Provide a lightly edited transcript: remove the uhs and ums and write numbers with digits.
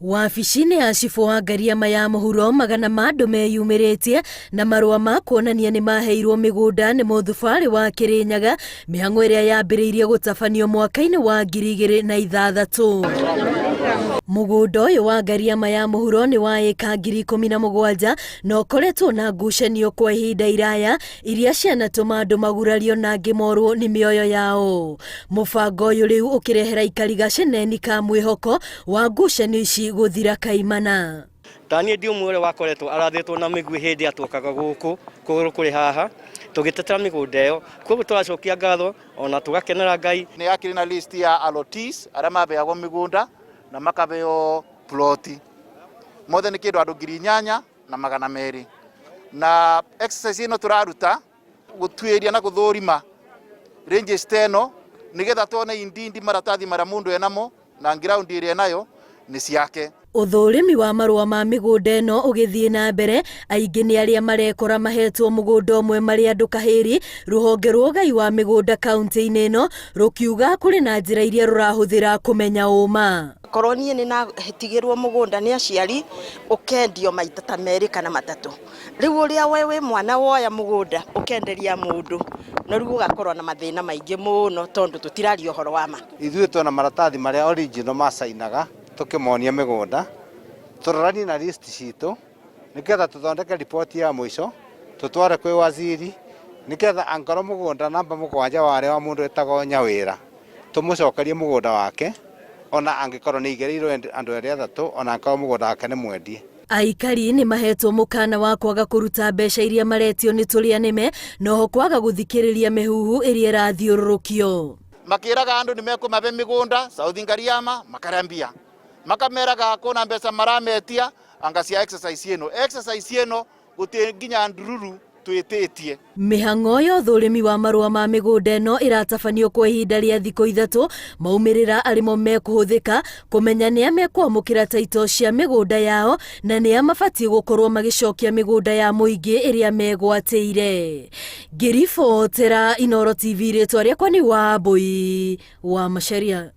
Wabici-inĩ ya cibũ wa Ngariama ya Mũhuro magana ma andũ meyumĩrĩtie na marũa ma kuonania nĩ maheirwo mĩgũnda nĩ mũthubarĩ wa Kĩrĩnyaga, mĩhang'o ĩrĩa yambĩrĩirie gũtabanio mwaka-inĩ wa 2006. Mũgũnda ũyũ wa Ngariama ya Mũhuro nĩ wa ĩka 17,000 na ũkoretwo na ngucanio kwa ihinda iraya iria cianatũma andũ magurario na angĩ morwo nĩ mĩoyo yao. Mũbango ũyũ rĩu ũkĩrehera aikari gaceneni ka mwĩhoko wa ngucanio ici gũthira kaimana. Ta niĩ ndi ũmwe ũrĩa wakoretwo arathĩtwo na mĩguĩ hĩndĩ ĩrĩa tuokaga gũkũ kũgũrũ kũrĩ haha tũgĩtetera mĩgũnda ĩyo. Koguo tũracokia ngatho ona tũgakenera Ngai. Nĩ hakĩrĩ na list ya allottees arĩa mabeagwo mĩgũnda na makabeo ploti mothe nĩ kĩndũ andũ 8200 na exercise ĩno tũraruta gũtuĩria na gũthũrima register ĩno nĩgetha tuone indindi maratathi marĩa mũndũ enamo na ground ĩrĩa enayo nĩ ciake. Ũthũrimi wa marũa ma mĩgũnda ĩno ũgĩthiĩ na mbere, aingĩ nĩ arĩa marekora mahetwo mũgũnda ũmwe marĩ andũ kahĩri, rũhonge rwa ũgai wa mĩgũnda kaunti-inĩ ĩno rũkiuga kũrĩ na njĩra iria rũrahũthĩra kũmenya ũma. Korwo niĩ nĩ natigĩrwo mũgũnda nĩ aciari ũkendio maita ta merĩ kana matatũ. Rĩu ũrĩa we wĩ mwana woya mũgũnda ũkenderia mũndũ no rĩu ũgakorwo na mathĩna maingĩ mũno tondũ tũtiraria ũhoro wa ma. Ithuĩ twĩna maratathi marĩa original macainaga tũkĩmonia mĩgũnda, tũroranie na list citũ nĩgetha tũthondeke riboti ya mũico tũtware kwĩ waziri nĩgetha angorwo mũgũnda namba 7 warĩ wa mũndũ wĩtagwo Nyawĩra tũmũcokerie mũgũnda wake ona angĩkorwo nĩ aigĩrĩirwo andũ erĩ atatũ ona angĩkorwo mũgũnda wake nĩ mwendie. Aikari nĩ mahetwo mũkana wa kwaga kũruta mbeca iria maretio nĩ tũrĩa nĩme na oho kwaga gũthikĩrĩria mĩhuhu ĩrĩa ĩrathiũrũrũkio. Makĩraga andũ nĩ mekũmabe mĩgũnda South Ngariama makarĩa mbia, makameraga kũna mbeca marametia anga cia exercise ĩno. Exercise ĩno gũtirĩ nginya ndururu twĩtĩtie. Mĩhang'o ya ũthũrimi wa marũa ma mĩgũnda ĩno ĩratabanio kwa ihinda rĩa thikũ ithatũ, maumĩrĩra arĩmo mekũhũthĩka kũmenya nĩa mekwamũkĩra taito cia mĩgũnda yao na nĩa mabatiĩ gũkorwo magĩcokia mĩgũnda ya mũingĩ ĩrĩa megwatĩire. Ngĩribotera Inooro TV rĩtwa rĩakwa nĩ Wambũi wa Macharia.